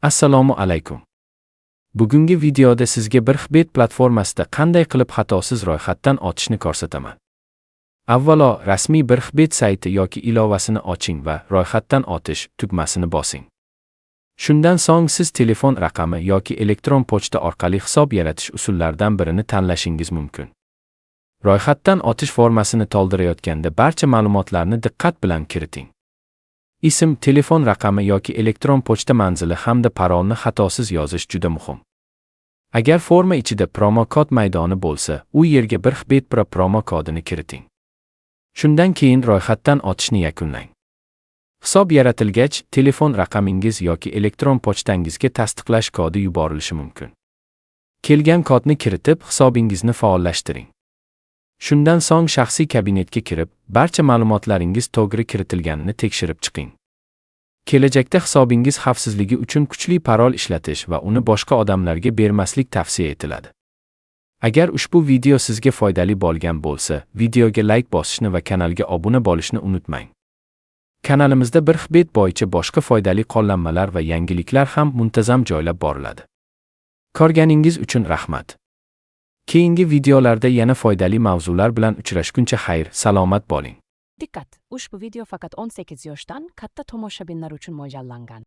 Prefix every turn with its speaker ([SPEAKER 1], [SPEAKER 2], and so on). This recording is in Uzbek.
[SPEAKER 1] Assalomu alaykum. Bugungi videoda sizga 1xBet platformasida qanday qilib xatosiz ro'yxatdan o'tishni ko'rsataman. Avvalo, rasmiy 1xBet sayti yoki ilovasini oching va ro'yxatdan o'tish tugmasini bosing. Shundan so'ng siz telefon raqami yoki elektron pochta orqali hisob yaratish usullaridan birini tanlashingiz mumkin. Ro'yxatdan o'tish formasini to'ldirayotganda barcha ma'lumotlarni diqqat bilan kiriting. Ism, telefon raqami yoki elektron pochta manzili hamda parolni xatosiz yozish juda muhim. Agar forma ichida promo kod maydoni bo'lsa, u yerga 1xBet Pro promo kodini kiriting. Shundan keyin ro'yxatdan o'tishni yakunlang. Hisob yaratilgach, telefon raqamingiz yoki elektron pochtangizga tasdiqlash kodi yuborilishi mumkin. Kelgan kodni kiritib, hisobingizni faollashtiring. Shundan so'ng shaxsiy kabinetga kirib, barcha ma'lumotlaringiz to'g'ri kiritilganini tekshirib chiqing. Kelajakda hisobingiz xavfsizligi uchun kuchli parol ishlatish va uni boshqa odamlarga bermaslik tavsiya etiladi. Agar ushbu video sizga foydali bo'lgan bo'lsa, videoga like bosishni va kanalga obuna bo'lishni unutmang. Kanalimizda 1xBet bo'yicha boshqa foydali qo'llanmalar va yangiliklar ham muntazam joylab boriladi. Ko'rganingiz uchun rahmat. Keyingi videolarda yana foydali mavzular bilan uchrashguncha xayr, salomat bo'ling.
[SPEAKER 2] Dikkat! Ushbu video faqat 18 yoshdan katta tomoshabinlar uchun mo'ljallangan.